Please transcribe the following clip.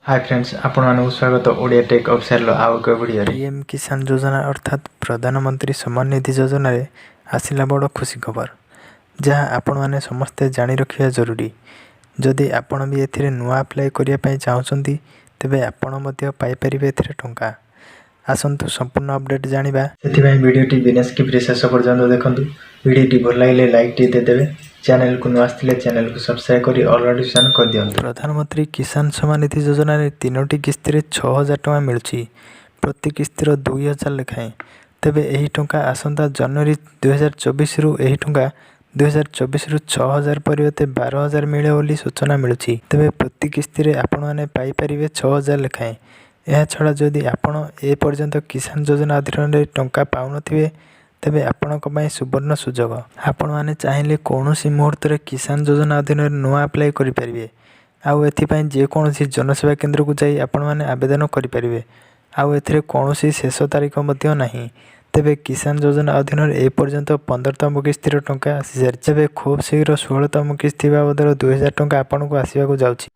ହାଏ friends, ଆପଣମାନଙ୍କୁ ସ୍ୱାଗତ Odia take ଅଫିସିଆଲର ଆଉ ଏକ ଭିଡ଼ିଓରେ। ପିଏମ୍ କିଷାନ ଯୋଜନା ଅର୍ଥାତ୍ ପ୍ରଧାନମନ୍ତ୍ରୀ ସମ୍ମାନ ନିଧି ଯୋଜନାରେ ଆସିଲା ବଡ଼ ଖୁସି ଖବର, ଯାହା ଆପଣମାନେ ସମସ୍ତେ ଜାଣି ରଖିବା ଜରୁରୀ। ଯଦି ଆପଣ ବି ଏଥିରେ ନୂଆ ଆପ୍ଲାଏ କରିବା ପାଇଁ ଚାହୁଁଛନ୍ତି, ତେବେ ଆପଣ ମଧ୍ୟ ପାଇପାରିବେ ଏଥିରେ ଟଙ୍କା। ଆସନ୍ତୁ ସମ୍ପୂର୍ଣ୍ଣ ଅପଡ଼େଟ୍ ଜାଣିବା। ସେଥିପାଇଁ ଭିଡ଼ିଓଟି ବିନା ସ୍କିପ୍ରେ ଶେଷ ପର୍ଯ୍ୟନ୍ତ ଦେଖନ୍ତୁ। ଭିଡ଼ିଓଟି ଭଲ ଲାଗିଲେ ଲାଇକ୍ ଟିକେ ଦେଇଦେବେ। ଚ୍ୟାନେଲକୁ ନୂଆ ଆସିଥିଲେ ଚ୍ୟାନେଲକୁ ସବସ୍କ୍ରାଇବ୍ କରି ଅଲ୍ ନୋଟିଫିକେସନ୍ କରିଦିଅନ୍ତୁ। ପ୍ରଧାନମନ୍ତ୍ରୀ କିଷାନ ସମ୍ମାନ ନିଧି ଯୋଜନାରେ ତିନୋଟି କିସ୍ତିରେ 6000 ଟଙ୍କା ମିଳୁଛି, ପ୍ରତି କିସ୍ତିର 2000 ଲେଖାଏଁ। ତେବେ ଏହି ଟଙ୍କା ଆସନ୍ତା ଜାନୁଆରୀ 2024ରୁ ଏହି ଟଙ୍କା 2024ରୁ 6000 ପରିବର୍ତ୍ତେ 12,000 ମିଳିବ ବୋଲି ସୂଚନା ମିଳୁଛି। ତେବେ ପ୍ରତି କିସ୍ତିରେ ଆପଣମାନେ ପାଇପାରିବେ 6000 ଲେଖାଏଁ। ଏହାଛଡ଼ା ଯଦି ଆପଣ ଏ ପର୍ଯ୍ୟନ୍ତ କିଷାନ ଯୋଜନା ଅଧୀନରେ ଟଙ୍କା ପାଉନଥିବେ, ତେବେ ଆପଣଙ୍କ ପାଇଁ ସୁବର୍ଣ୍ଣ ସୁଯୋଗ। ଆପଣମାନେ ଚାହିଁଲେ କୌଣସି ମୁହୂର୍ତ୍ତରେ କିଷାନ ଯୋଜନା ଅଧୀନରେ ନୂଆ ଆପ୍ଲାଏ କରିପାରିବେ। ଆଉ ଏଥିପାଇଁ ଯେକୌଣସି ଜନସେବା କେନ୍ଦ୍ରକୁ ଯାଇ ଆପଣମାନେ ଆବେଦନ କରିପାରିବେ। ଆଉ ଏଥିରେ କୌଣସି ଶେଷ ତାରିଖ ମଧ୍ୟ ନାହିଁ। ତେବେ କିଷାନ ଯୋଜନା ଅଧୀନରେ ଏପର୍ଯ୍ୟନ୍ତ 15ତମ କିସ୍ତିର ଟଙ୍କା ଆସିସାରିଛି। ତେବେ ଖୁବ୍ ଶୀଘ୍ର 16ତମ କିସ୍ତି ବାବଦର 2000 ଟଙ୍କା ଆପଣଙ୍କୁ ଆସିବାକୁ ଯାଉଛି।